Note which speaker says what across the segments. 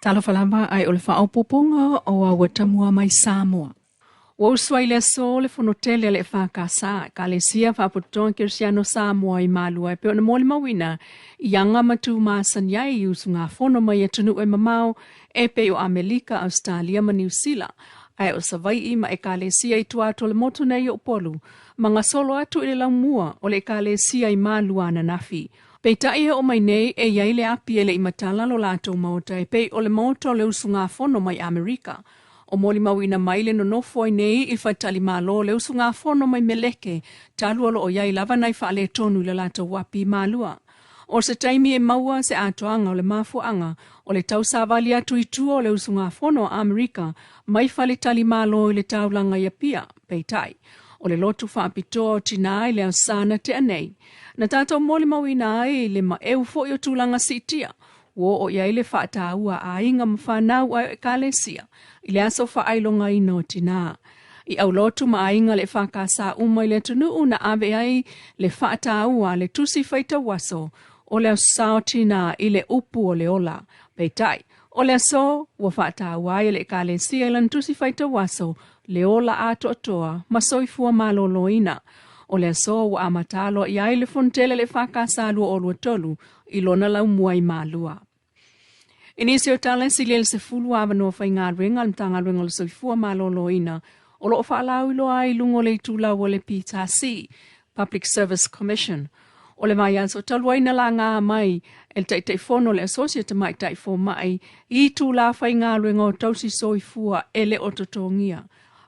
Speaker 1: Talofa lava ae o le faaopoopoga o au tamua mai Samoa. Ua usu ai le aso le fonotele a le EFKS, Ekalesia Faapotopotoga Kerisiano Samoa i Malua e pei ona molimauina i aga ma tu masani ai i usugafono mai atunuu e mamao e pei o Amelika, Ausetalia ma Niu Sila, ae o Savaii ma Ekalesia i tua atu o le motu nei o Upolu, ma gasolo atu i le laumua o le Ekalesia i Malua ananafi. Peitai e oo mai nei e i ai le api e le i matala lo latou maota e pei o le maota o le usugafono mai Amerika. O molimauina mai le nonofo ai nei i faletalimalo le usugafono mai Meleke talu o lo o i ai lava nai faaletonu i le latou api i Malua. O se taimi e maua se atoaga o le mafuaaga o le tausavali atu i tua o le usugafono a Amerika mai faletalimalo i le taulaga i Apia. Peitai, o le lotu faapitoa o tinā i le Aso Sa na tea nei, na tatou molimauina ai le maeu foi o tulaga siitia ua oo i ai le faataua a aiga ma fanau a Ekalesia i le aso faailogaina o tinā. I aulotu ma aiga le EFKS uma i le atunuu na ave ai le faataua a le tusi faitauaso o le Aso Sa o Tinā i le upu o le ola. Peitai, o le aso ua faataua ai e le Ekalesia i lana tusi faitauaso le ola atoatoa ma soifua maloloina. O le aso ua amata aloaia ai le fonotele a le EFKS 2023 i lona laumua i Malua. I nisi o tala e silia i le 10 avanoa faigaluega a le Matagaluega o le Soifua Maloloina o lo o faalauiloa ai i luga o le itulau o le PSC, Public Service Commission. O le vaiaso talu ai na laga mai e le Taitaifono o le Asosi o Tamaitai Fomai i itula faigaluega o tausi soifua e le o totogia.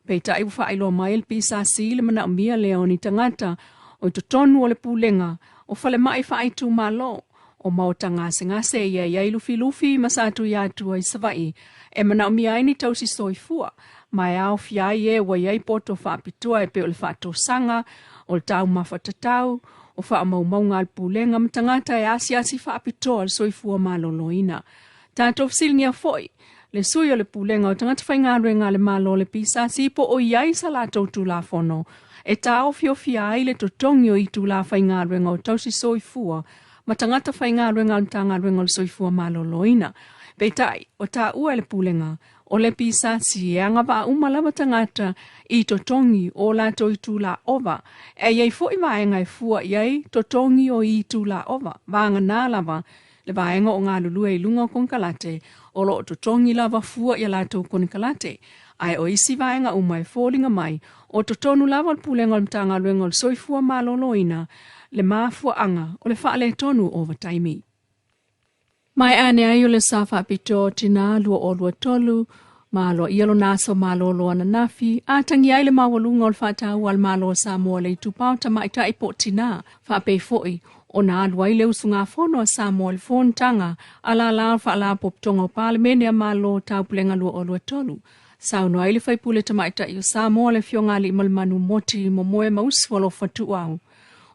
Speaker 1: Peitai ua faailoa mai e le PSC le manaomia lea o ni tagata o i totonu o le pulega o falemai faaitumalo o maota gasegase ia i ai Lufilufi ma Satuiatua i Savaii e manaomia ai ni tausi soifua ma e aofia ai e ua i ai poto faapitoa e pei o le faatosaga, o le taumafa tatau, o faamaumauga a le pulega ma tagata e asiasi faapitoa le soifua maloloina. Tatou fesiligia foi le sui o le pulega o tagata faigaluega a le Malo o le PSC po o i ai sa latou tulafono e taofiofia ai le totogi o itula faigaluega o tausi soifua ma tagata faigaluega a le Matagaluega o le Soifua Maloloina. Peitai, o taua e le pulega o le PSC e agavaa uma lava tagata i totogi o latou itula ova. E i ai foi vaega e fua i ai totogi o itula ova, vagana lava le vaega o galulue i luga o konekarate o lo o totogi lava fua i a latou konekarate, ae o isi vaega uma e foliga mai o totonu lava o le pulega o le Matagaluega o le Soifua Maloloina le mafuaaga o le faaletonu o ovataimi. Mae ane ai o le sa faapitoa o tinā 2023, ma aloaia lona aso malolo ananafi, atagia ai le maualuga o le faataua a le Malo o Samoa i le itupa o tamaitai po o tinā, faapei foi ona alu ai le usugafono a Samoa i le fonotaga a lala o le Faalapotopotoga o Palemene a Malo Taupulega 2023. Saunoa ai le faipule tamaitai o Samoa le Afioga Aliimalemanu Moti Momoe Mausu Alofa Tuuau.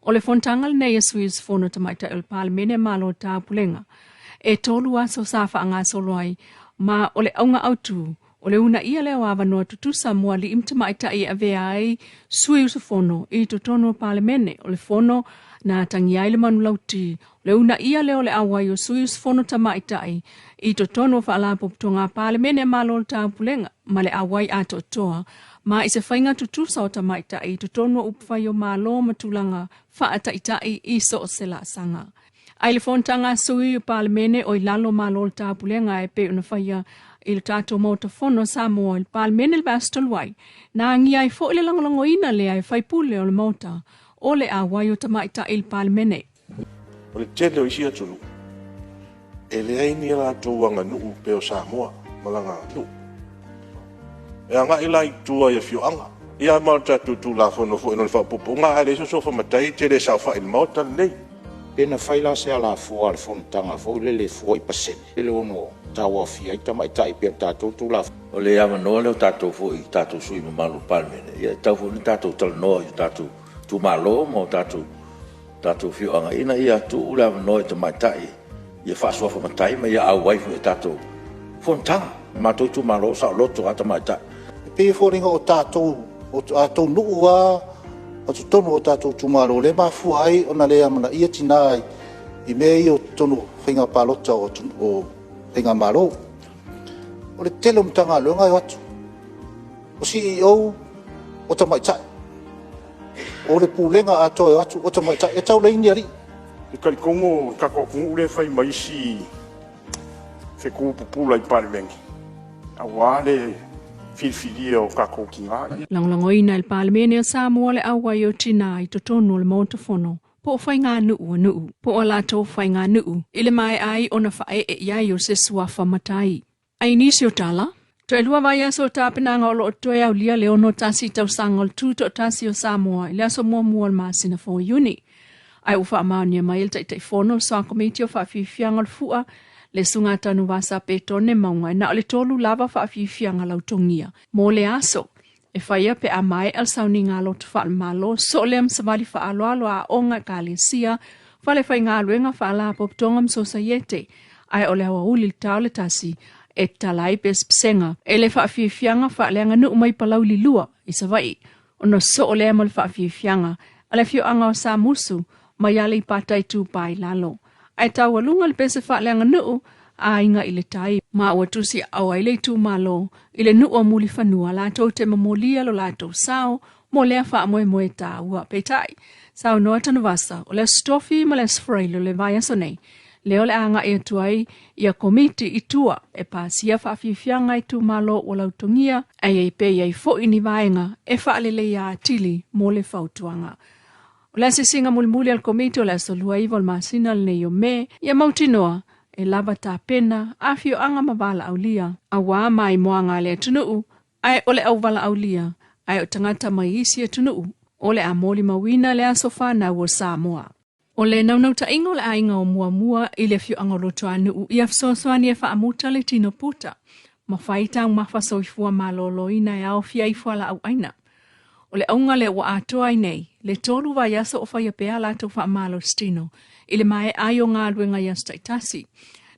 Speaker 1: O le fonotaga lenei a sui usufono tamaitai o le Palemene a Malo Taupulega e 3 aso sa faagasolo ai, ma o le auga autu o le uunaia lea o avanoa tutusa mo alii ma tamaitai e avea ai sui usufono i totonu o Palemene. O le fono na atagia ai le manulauti o le uunaia lea o le auai o sui usufono tamaitai i totonu o Faalapotopotoga a Palemene a Malo o le Taupulega ma le auai atoatoa ma i se faiga tutusa o tamaitai i totonu o upufai o Malo ma tulaga faataitai i so o se laasaga. Ai le fonotaga a sui o Palemene o i lalo Malo o le Taupulega e pei ona faia i le tatou Maota Fono a Samoa i le Palemene le vaiaso talu ai, na agia ai foi le lagolagoina lea e faipule o le Maota o le auai o tamaitai i le Palemene.
Speaker 2: O le tele o isi atunuu, e leai ni a latou aganuu pei o Samoa ma lana aganuu. E agai la i tua i afioaga. Ia ma o le tatou Tulafono foi o le faaopoopoga, a leai se suafa matai e te le saofai i le Maota lenei.
Speaker 3: Pe na fai la se alafua a le fonotaga foi lele e fua i pasene e ono tauaofia ai tamaitai pei o le tatou Tulafono.
Speaker 4: O le avanoa lea o tatou foi, tatou sui usufono mamalu o le Palemene, ia e tatau foi ona tatou talanoa i o tatou itumalo ma o tatou afioaga ina ia tuu le avanoa i tamaitai ia faasuafa matai ma ia auai foi i tatou fonotaga. O matou itumalo saoloto lava tamaitai.
Speaker 5: E pei e foliga o tatou, o tatou nuu lava o totonu o tatou itumalo lea e mafua ai ona le amanaia tina i mea ia o totonu o faiga palota o faigamalo. O le tele o Matagaluega e o atu, o CEO o tamaitai, o le Pulega atoa e o atu o tamaitai, e tau leai ni alii.
Speaker 2: E talitonu o le tatou atunuu lea e fai ma isi fetu pupula i Palemene aua le filifilia o tatou tina.
Speaker 1: Lagolagoina e le Palemene o Samoa le auai o tinā i totonu o le Maota Fono po o faiganuu a nuu po o latou faiganuu i le maea ai ona faaee i ai o se suafa matai. Ai nisi o tala, toe 2 vaiaso o tapenaga o loo toe aulia le 61 tausaga o le tutoatasi o Samoa i le aso muamua o le masina fou o Iuni. Ai ua faamaonia mai e le Taitaifono o le Soa Komiti o Faafiafiaga o le Fua le Susuga Tanuvasa Petone Mauga e na o le 3 lava faafiafiaga lautogia mo le aso e faia pe a maea le sauniga loto faalemalo so lea ma savali faaaloalo a aoga ekalesia fale faigaluega faalapotopotoga ma sosaiete ae o le aoauli le tao le tasi e tatala ai pesepesega e le faafiafiaga faaleaganuu mai Palauli 2 i Savaii ona soo lea ma le faafiafiaga a le afioaga o Samusu mai Aleipata Itupa i Lalo. Ae taualuga le pese faaleaganuu a aiga i le tai ma ua tusi aao ai le itumalo i le nuu o Mulifanua latou te momolia lo latou sao mo lea faamoemoe taua. Peitai, saunoa Tanuvasa, o le Aso Tofi ma le Aso Faraile o le vaiaso nei, lea o le a agai atu ai ia komiti i tua e pasia faafiafiaga itumalo ua lautogia, ae ai pe i ai foi ni vaega e faaleleia atili mo le fautuaga. O le asiasiga mulimuli a le komiti o le aso 29 o le masina lenei o Me, ia mautinoa e lava tapena afioaga ma valaaulia auā maimoaga a le atunuu, ae o le auvalaaulia ae o tagata mai isi atunuu o le a molimauina le aso fanau o Samoa. O le naunautaiga o le aiga o Muamua i le afioaga o Luatuanuu ia fesoasoani e faamuta le tino puta ma fai taumafa soifua maloloina e aofia ai fualaau aina. O le auga lea ua atoa ai nei le 3 vaiaso o faia pea latou faamalositino i le maea ai o galuega i aso taitasi.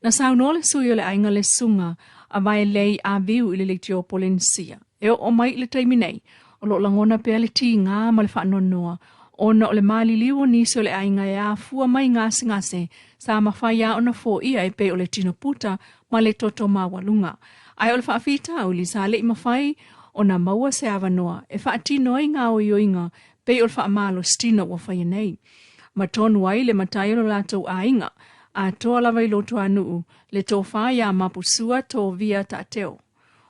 Speaker 1: Na saunoa le sui o le aiga le susuga a Vaelei Aviu i le leitio Polenisia. E oo mai i le taimi nei, o loo lagona pea le tiga ma le faanoanoa ona o le maliliu o nisi o le aiga e afua mai gasegase sa mafai lava ona foia e pei o le tino puta ma le toto maualuga. Ae o le faafitauli sa le i mafai ona maua se avanoa e faatino ai gaoioiga pei o le faamalositino ua faia nei. Ma tonu ai le matai o lo latou aiga, atoa lava i Luatuanuu le tofa iā Mapusua Tovia Taateo.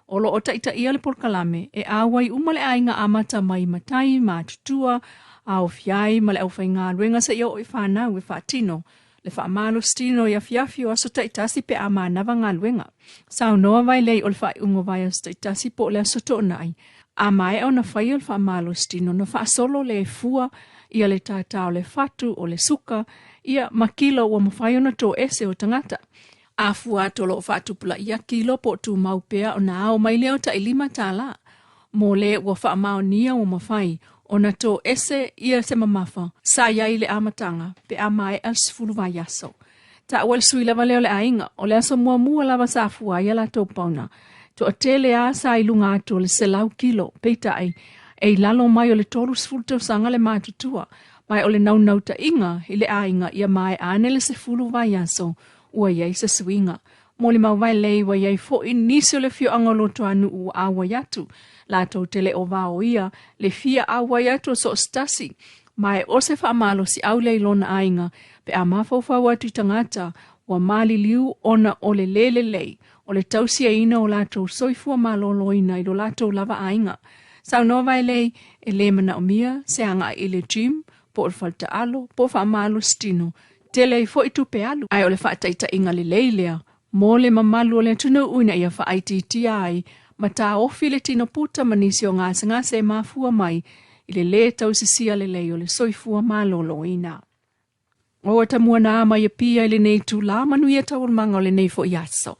Speaker 1: O loo taitaia le polokalame e auai uma le aiga amata mai matai matutua, aofia ai ma le aufaigaluega seia oo i fanau e faatino le faamalositino i afiafi o aso taitasi pe a manava galuega. Saunoa Vailei o le faaiuga o vaiaso taitasi po o le aso toonai, a maea ona faia le faamalositino ona faasolo le fua ia le tātā o le fatu o le suka ia ma kilo ua mafai ona toese o tagata. A fua atu o loo faatupulaia kilo po o tumau pea ona ao mai lea o tai $5 mo le ua faamaonia ua mafai ona toese ia se mamafa sa i ai i le amataga pe a maea le 10 vaiaso. Taua le sui lava lea o le aiga, o le aso muamua lava sa fua ai a latou pauna. Toatele lava sa i luga atu o le 100 kilo, peitai, e i lalo mai o le 30 tausaga le matutua, ma o le naunautaiga i le aiga ia maea ane le 10 vaiaso ua i ai se suiga. Molimau Vailei ua i ai foi nisi o le afioaga o Luatuanuu ua auai atu, latou te le o vaoia le fia auai atu o so o se tasi, ma e o se faamalosiau lea i lona aiga pe a mafaufau atu i tagata ua maliliu ona o le lē lelei o le tausiaina o latou soifua maloloina i lo latou lava aiga. Saunoa Vailei e lē manaomia se agai i le gym po o le faletaalo po o faamalositino tele ai foi tupe alu, ae o le faataitaiga lelei lea mo le mamalu o le atunuu ina ia faaitiitia ai ma taofi le tino puta ma nisi o gasegase e mafua mai i le lē tausisia lelei o le soifua maloloina. O ua tamua nā mai Apia i lenei itulā, manuia taualumaga o lenei foi aso.